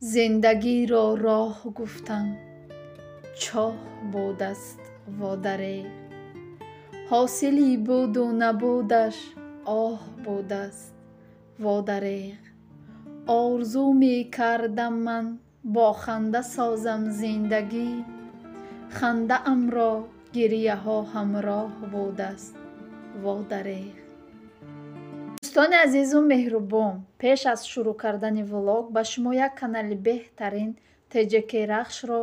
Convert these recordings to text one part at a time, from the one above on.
Зиндагиро роҳ гуфтам, чоҳ будаст водареғ. Ҳосили буду набудаш оҳ будаст водареғ. Орзу мекардам ман бо ханда созам зиндагӣ, хандаамро гирьяҳо ҳамроҳ будаст водареғ. Дӯстони азизу меҳрубон, пеш аз шурӯъ кардани влог ба шумо як канали беҳтарин ТҶК Рахшро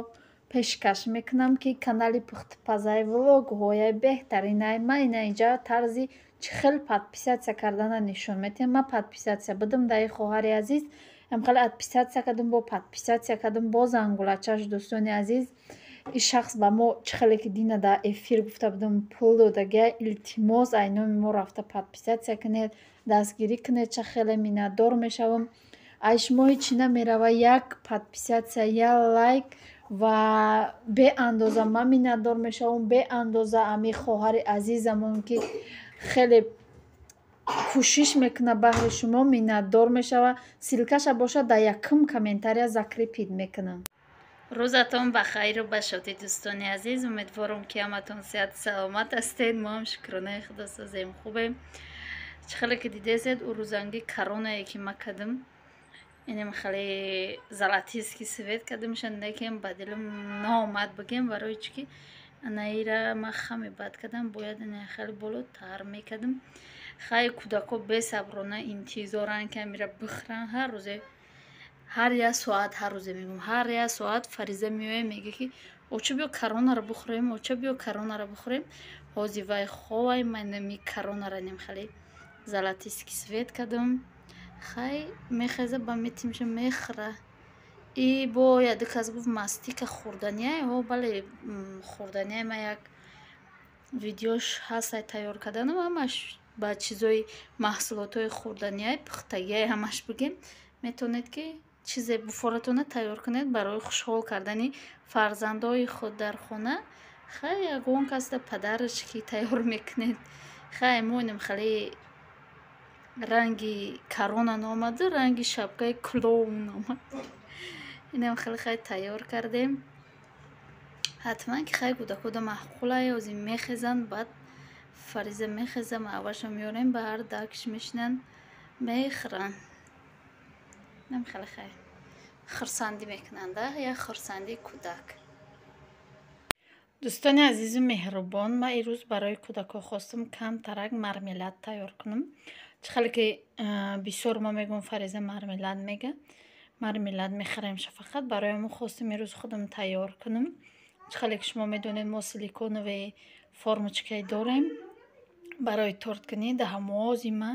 пешкаш мекунам, ки канали пухтупазаи влогҳояи беҳтаринай. Ман ина инҷа тарзи чӣ хел подписаться кардана нишон медиҳам. Ман подписаться будам дар ин хоҳари азиз, ам хеле отписаться кардам, бо подписаться кардам, бо зангулачаш. Дӯстони азиз, ин шахс ба мо, чӣ хеле ки дина дар эфир гуфта будам, пул додагия. Илтимос, ай номи мо рафта подписаться кунед, дастгирӣ кунед, ча хеле миннатдор мешавам. Ай шумо ҳечи намерава, як подписаться, як лайк, ва беандоза ман миннатдор мешавам, беандоза ами хоҳари азизамон, ки хеле кӯшиш мекунад баҳри шумо, миннатдор мешавад. Ссылка ша бошад, дар якум комментария закрепить мекунам. Рӯзатон ба хайру ба шодӣ, дӯстони азиз. Умедворам, ки ҳаматон сиҳату саломат ҳастед. Мо ҳам, шукронаи худо, созем, хубем. Чӣ хеле ки дидесед, ӯ рӯзанги коронае ки ма кардам, инем хеле золотистый цвет кардамша, лекин ба дилам наомад, бигем, барои чӣ ки анаира ма хаме бад кардам, бояд ина хеле болотар мекардам. Хай, кӯдако бесаброна интизоранд, ки амира бихӯранд. Ҳар рӯзе, ҳар як соат, ҳар рӯзе мегӯм, ҳар як соат Фариза меояд, мега, ки оча, биё, коронара бихӯрем, оча, биё, коронара бихӯрем. Ҳози вай ховай, ман нами коронара нем хеле золотистый цвет кардам. Хай, мехеза, ба метимша, мехӯра. И бо яде кас гуфт: «Мастика хӯрданиай?» О, бале, хӯрданиай. Ма як видеош ҳастай, тайёр карданам, ҳамаш ба чизои маҳсулотҳои хӯрданиай, пухтагиай ҳамаш, бигем. Метавонед, ки чизе буфоратона тайёр кунед барои хушҳол кардани фарзандои худ дар хона. Хай, ягон касда падараш ки тайёр мекунед. Хай, мо инам хеле ранги корона наомаду, ранги шапкаи клоун омад. Инам хеле, хай, тайёр кардем. Ҳатман ки, хай, кӯдакода маъқулай. Ҳозир мехезанд, баъд Фариза мехеза, маъваша меорем, ба ҳар дакш мешинанд, мехӯранд. Инам хеле, хай, хурсандӣ мекунанд, як хурсандии кӯдак. Дӯстони азизу меҳрубон, ман ирӯз барои кӯдакҳо хостам камтарак мармелад тайёр кунам. Чӣ хеле ки бисёр ма мегӯм, Фариза мармелад мега, мармелад мехарем фақат. Барои мо хостам ирӯз худам тайёр кунам. Чӣ хеле ки шумо медонед, мо силиконовый формочка е дорем барои торткунӣ. Дар ҳамози ма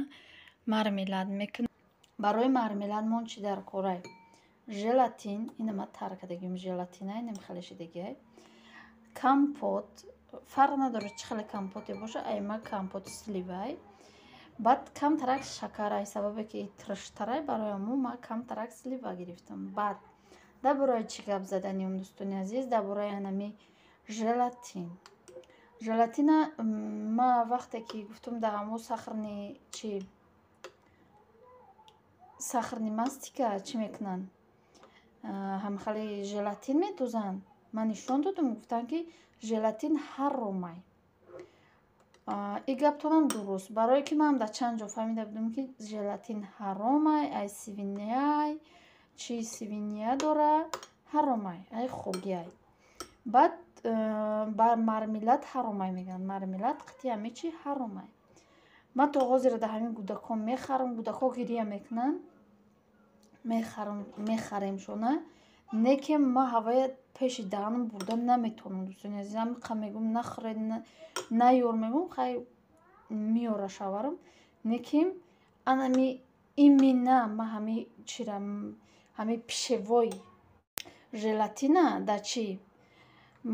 мармелад мекунам. Барои мармелад мон чӣ дар корай? Желатин, ина ма тар кардагим, желатина инам хеле шидагиай, компот, фарқ надорад, чӣ хеле компоте боша, айма компоти сливай, баъд камтарак шакар. Ай сабабе ки тирштарай, барои ҳамо ма камтарак слива гирифтам. Баъд дар бораи чӣ гап заданием, дӯстони азиз? Дар бораи анами желатин. Желатина ма вақте ки гуфтам, дар ҳамо сахарный чи, сахарный мастика чӣ мекунанд, ҳамхеле желатин медозанд, ман нишон додам, гуфтанд, ки желатин ҳаромай. И гаптонам дуруст, барое ки манам дар чанд ҷо фаҳмида будам, ки желатин ҳаромай, ай свинья й чи, свинья дора, ҳаромай, ай хогиай. Баъд ба мармелад ҳаромай мегӯянд, мармелад қити ҳаме чи ҳаромай. Ман то ҳозира дар ҳамин кӯдакҳо мехарам, кӯдакҳо гирия мекунанд, мехаремшона, не ки ма ҳавая пеши даҳанам бурда наметавонам. Дӯстони азиз, ҳамиқа мегӯм: «Нахӯред, наёр», мегӯм, хай, меёра шаварам, не ки анами именно ма ҳами чира, ҳами пищевой желатина дар чӣ,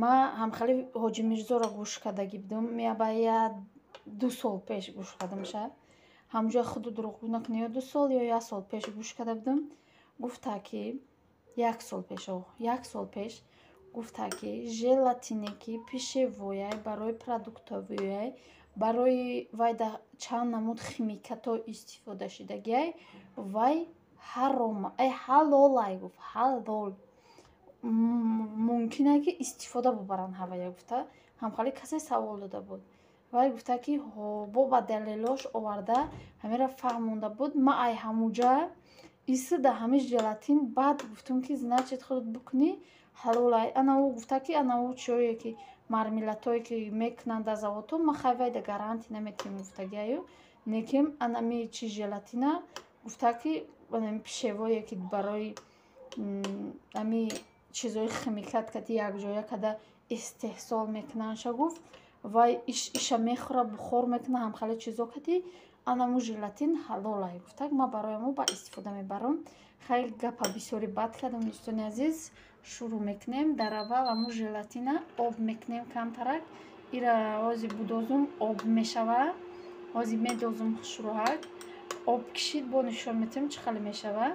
ма ҳамхеле Ҳоҷи Мирзоро гӯш кардагӣ будам, ба як 2 сол пеш гӯш кардамша. Ҳамҷоя худу дурӯғгӯ накунӣ, ё 2 сол, ё як сол пеш гӯш карда будам. Гуфта, ки як сол пеш, як сол пеш гуфта, ки желатине ки пищевой ай, барои продуктовый ай, барои вай да чанд намуд химикатҳо истифода шудагиай, вай Ҳаром, ай ҳалолай гуфт, ҳалол. Мумкине ки истифода бубаранд ҳавая гуфта. Ҳамхали касе савол дода буд. Вай гуфта ки бо ба далелош оварда ҳамеро фаҳмонда буд. Ма ай ҳамуҷа иси да ҳами желатин баъд гуфтум ки значит худат бикунӣ ҳалолай. Ана ӯ гуфта ки ана ӯ чиёе ки мармелатое ки мекунанд дар заводҳо, ма хай вай да гарантия наметиҳем гуфтагиаю. Лекин анами чи желатина гуфта ки анами пишевое ки барои ами чизои химикат кати якҷоя када истеҳсол мекунандша гуфт, вай иша мехӯра, бухор мекуна ҳамхали чизо кати анаму желатин ҳалолай гуфтак. Ма барои мо ба истифода мебарам. Хеле гапа бисёри бад кардам дӯстони азиз. Шурӯъ мекунем. Дар аввал аму желатина об мекунем камтарак. Ира ҳози будозум об мешава. Ҳози медозум хушрӯҳак. Об кишид, бо нишон метиҳем чӣ хеле мешава.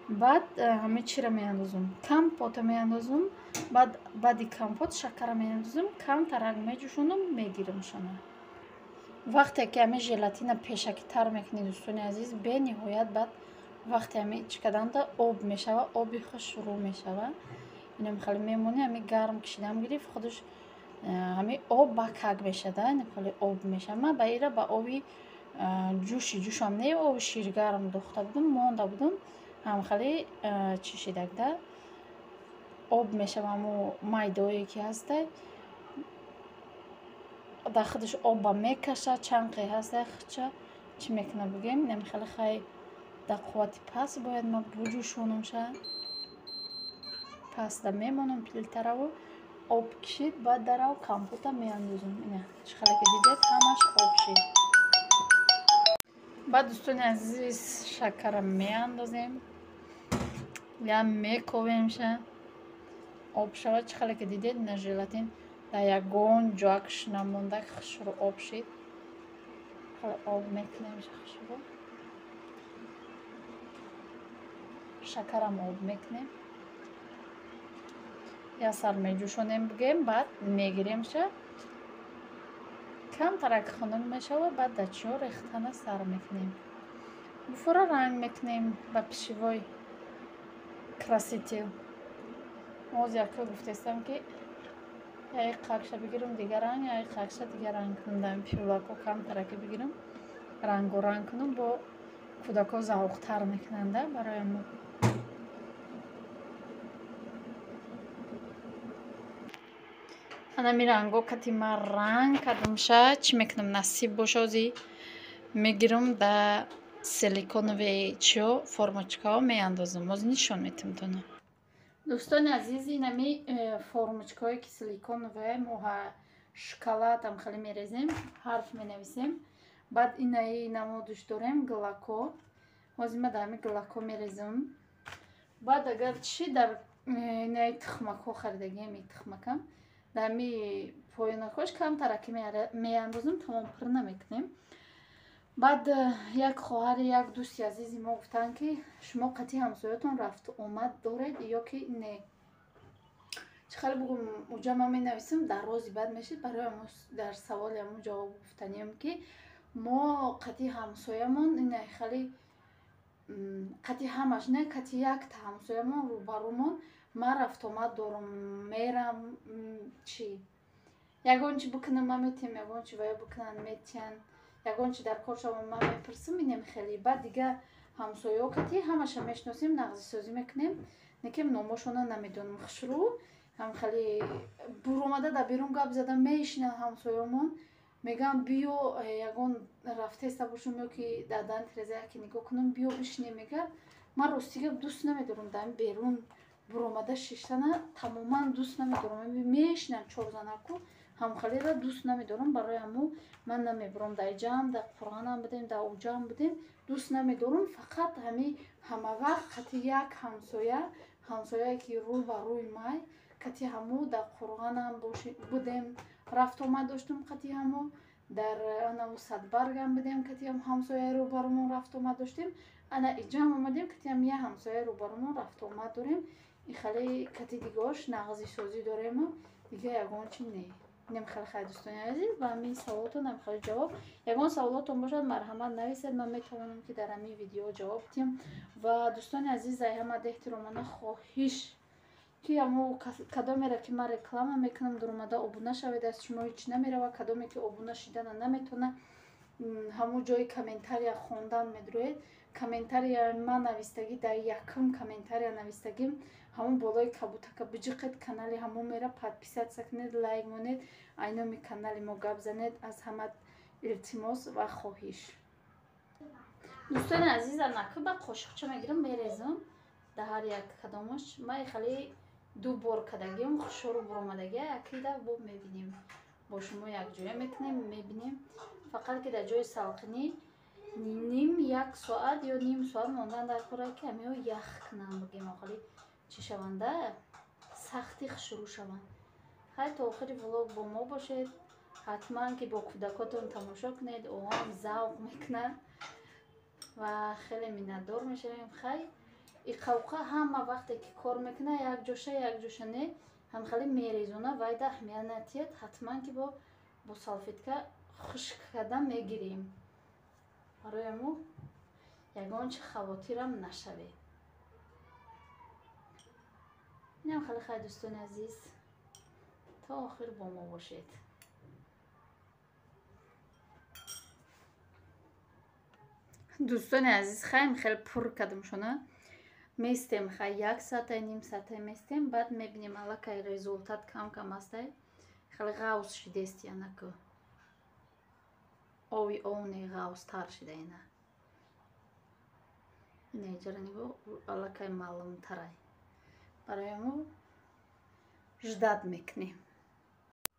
Баъд ҳама чиро меандозум. Компота меандозум. Баъд баъди компот шакара меандозум. Камтарак меҷӯшонам, мегирамшона. Вақте ки ҳами желатина пешакӣ тар мекунӣ дӯстони азиз, бениҳоят баъд вақте ҳами чӣ карданда об мешава, оби хушрӯ мешава. Инам хеле мемонӣ, ҳами гарм кишидам гирифт, худаш ҳами об ба как мешада, инам хеле об мешава. Ман ба ира ба оби ҷӯши ҷӯшам не, оби ширгарм духта будум, монда будум, ҳамхеле чӣ шидагда об мешава. Ҳамо майдаое ки ҳастай дар худаш оба мекаша, чанқе ҳастай худша чӣ мекуна бигем. Инам хеле хай дар қуввати паст бояд ма буҷӯшонамша. Паста мемонам плитараву об кишид, баъд дарав компота меандозум. Ина чӣ хеле ки дидед ҳамаш об шид. Баъд дӯстони азиз шакара меандозем, ям мековемша об шавад. Чӣ хеле ки дидед ина желатин дар ягон ҷоакш намонда, хушрӯ об шид. Хеле об мекунемша хушрӯ. Шакарам об мекунем. Я сар меҷӯшонем бигем, баъд мегиремша. Камтарак хунук мешава, баъд дар чиё рехтана сар мекунем. Буфора ранг мекунем ба пишевой краситель. Ҳозир яка гуфтестам ки яи қакша бигирам дигар ранг, яи қакша дигар ранг кунам. Дар пиёлако камтараке бигирам, рангоранг кунам, бо кӯдако завқтар мекунанда барои мо. Анами ранго кати ма ранг кардамша. Чӣ мекунам насиб боша, ҳози мегирам да силиконовые чиё формочкаҳо меандозам. Ҳозир нишон метиҳам тона. Дӯстони азиз, инами формочкаҳое ки силиконовые, мо шоколад ҳам хеле мерезем, ҳарф менависем. Баъд инаи намудуш дорем глако. Ҳозир ма дар ҳами глако мерезам. Баъд агар чӣ дар инаи тухмакҳо харидагием, и тухмакам дар ҳами поёнакҳош камтараки меандозам, тамом пур намекунем. Баъд як хоҳари як дӯсти азизи мо гуфтанд ки шумо қатъи ҳамсоятон рафту омад доред ё ки не. Чӣ хеле бугум, уҷа ман менависам, дар рози баъд мешид. Барои дар саволи ҳамун ҷавоб гуфтаниям ки мо қатъи ҳамсоямон ина хеле қатъи ҳамаш не, қатъи якта ҳамсоямон рӯбарӯмон ман рафтуомад дорам, мерам чӣ ягон чи бикунам ман метиҳам, ягон чи ваё бикунанд метиҳанд, ягон чи дар кор шавам ман мепурсам, инем хеле. Баъд дига ҳамсояҳо кати ҳамаша мешиносем, нағзисозӣ мекунем, лекин номошона намедонам. Хушрӯ ҳам хеле буромада дар берун гап зада мешинанд ҳамсояҳомон, мегӯянд биё ягон рафтеста бошам ё ки дар дан тиреза яке нигоҳ кунам, биё бишинем, мегӯяд. Ман рости гап дӯст намедорам дар берун буромада шиштана, тамоман дӯст намедорам. Мешинанд чорзанаку, ҳамхалеро дӯст намедорам. Барои ҳамо ман намебурам. Дар иҷаам, дар Қуръонам будем, дар уҷаам будем, дӯст намедорам. Фақат ҳами ҳамавақт қати як ҳамсоя, ҳамсояе ки рӯ ба рӯи май, кати ҳамо дар Қуръонам будем, рафтуомад доштем қати ҳамо, дар анаву Садбаргам будем, кати ҳамсояи рӯбарӯмон рафтуомад доштем. Ана иҷаам омадем, кати ҳам як ҳамсояи рӯбарӯмон рафтуомад дорем. И хеле кати дигош нағзисозӣ дорему, дига ягон чи не. Инам хеле хай, дӯстони азиз, ба ҳамин саволотон ҳам хеле ҷавоб. Ягон саволотон бошад, марҳамат, нависед, ман метавонам, ки дар ҳамин видео ҷавоб диҳам. Ва, дӯстони азиз, ай ҳама эҳтиромона хоҳиш, ки ҳамо кадомеро ки ман реклама мекунам, дуромада обуна шавед, аз шумо ҳеҷ намерава. Кадоме ки обуна шидана наметавона, ҳамун ҷои комментария хондан медроед, комментария ман навистагӣ, дар якум комментария навистагим, ҳамун болои кабутака биҷиқед, канали ҳамон мера, подписаться кунед, лайк монед, ай номи канали мо гап занед. Аз ҳама илтимос ва хоҳиш. Дӯстони азиз, анака ба қошиқча мегирам, мерезам дар ҳар як кадомаш. Ман хеле ду бор кадагиам, хушору буромадагия, якида бо мебинем, бо шумо якҷоя мекунем, мебинем. Фақат ки дар ҷои салқинӣ ним як соат ё ним соат мондан дар кора, ки ҳамиҳо ях кунанд, бигем, охали чӣ шаванда, сахти хушрӯ шаванд. Хай, то охири влог бо мо бошед. Ҳатман ки бо кӯдакотон тамошо кунед, оҳам завқ мекунанд ва хеле миннатдор мешавем. Хай, иқавқа ҳама вақте ки кор мекунад, якҷоша, якҷоша не, ҳамхеле мерезона, вайда аҳамият натиҳад. Ҳатман ки бо салфетка хушк карда мегирем, барои мо ягон чи хавотирам нашавед. Инам хеле хай, дӯстони азиз, то охир бо мо бошед. Дӯстони азиз, хайм, хеле пур кардам шона, местем. Хай, як соатай, ним соатай местем, баъд мебинем. Аллакай результат кам кам астай, хеле ғавз шидест, янаку ови овне ғавзтар шида. Ина иҷара нигоҳ, аллакай маълумтарай. Барои мо ждать мекунем.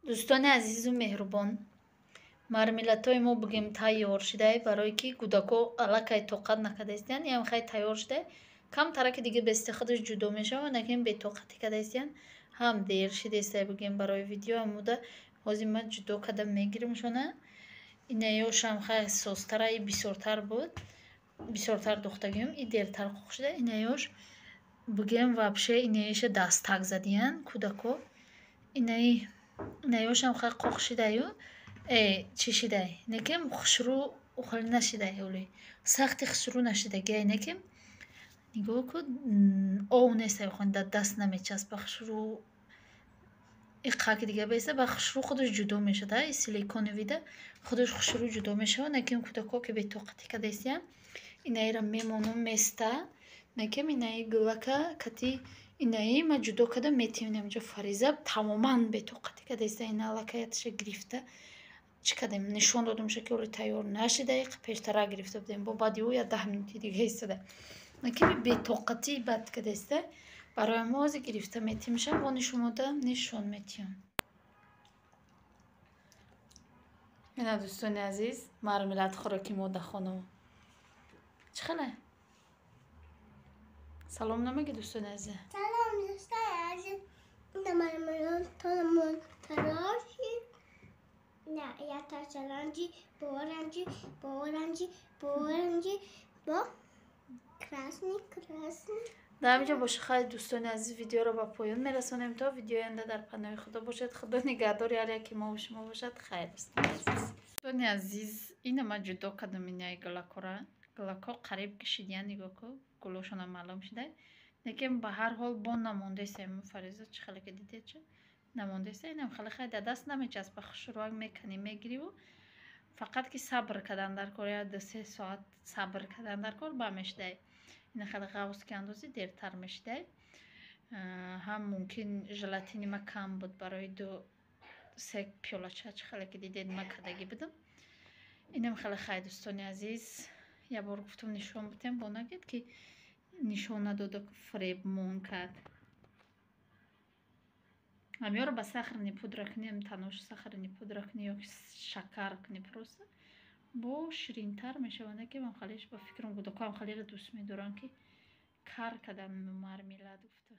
Дӯстони азизу меҳрубон, мармеладҳои мо, бигем, тайёр шидай, барое ки кӯдако аллакай тоқат накардаистиянд. Ям хай тайёр шидай, камтараки дига бести худаш ҷудо мешавад, накин бетоқатӣ кардаистиянд, ҳам дер шидестай, бигем, барои видео амуда. Ҳозир ман ҷудо карда мегиримшона. Инаёшам хай созтара, и бисёртар буд, бисёртар духтагиам, и дертар қоқ шуда. Инаёш, бигем, вообще инаиша дастак задиянд кӯдако. Инаи инаёшам хай қоқ шидаю, чӣ шидай, некем хушрӯ хеле нашидай, оли сахти хушрӯ нашидагиай, некем нигоҳ ку, ов нестай, дар даст намечаспа хушрӯ. Иқаки дига беста ба хушрӯ худаш ҷудо мешавад, и силиконовый да худаш хушрӯ ҷудо мешавад. Некем кӯдако ки бетоқатӣ кардаистиянд, инаиро мемонам, места, некем инаи гулака кати инаи ма ҷудо карда метиҳем. Инамҷо Фариза тамоман бетоқатӣ кардаиста, ина аллакай яташа гирифта, чӣ кардем, нишон додамша, ки оли тайёр нашида, пештара гирифта будем, бо баъди ӯ як 10 минути дига истода, лекин бетоқатӣ бад кадаиста. Барои мо ҳозир гирифта метиҳемша, бо нишонода нишон метиҳам. Ина, дӯстони азиз, мармелад хӯроки мо дар хона чӣ хеле. Салом намеги, дӯстони азиз? Салом, дӯстони азиз. Ина мармеладтонамон тайёр шид. На, яташ оранҷи, бо оранҷи, бо оранҷи, бо оранҷи, бо красный, красный. Дар ҳаминҷо боша. Хайр, дӯстони азиз, видеоро ба поён мерасонем. То видеои оянда дар паноҳи Худо бошед. Худо нигаҳдори ҳар яке мову шумо бошад. Хайр, дӯстони азиз. Дӯстони азиз, ина ман ҷудо кардам инаи гулакора. Гулако қариб кишидиян, нигоҳ ку, гулошона маълум шуда, лекин ба ҳар ҳол бо намондаиста. Фариза, чӣ хеле ки дидед, чӣ намондаиста. Инам хеле хай, дар даст намечаспа, хушрӯак меканӣ, мегириву, фақат ки сабр кардан дар кор, як 2-3 соат сабр кардан дар кор, ба мешидай. Ина хеле ғавз ки андозӣ, дертар мешидай. Ҳам мумкин желатини ма кам буд барои ду се пиёлача, чӣ хеле ки дидед, ма кардагӣ будам. Инам хеле хай, дӯстони азиз, як бор гуфтум, нишон будем, бо нагед ки нишон надода, фиребмон кард. Ҳамёро ба сахарный пудра кунем, танош сахарный пудра кунӣ ё шакар кунӣ, просто бо ширинтар мешавад. Ки ман халиш ба фикрам, кӯдакоам халиро дӯст медоранд, ки кар кардам мармелад гуфта.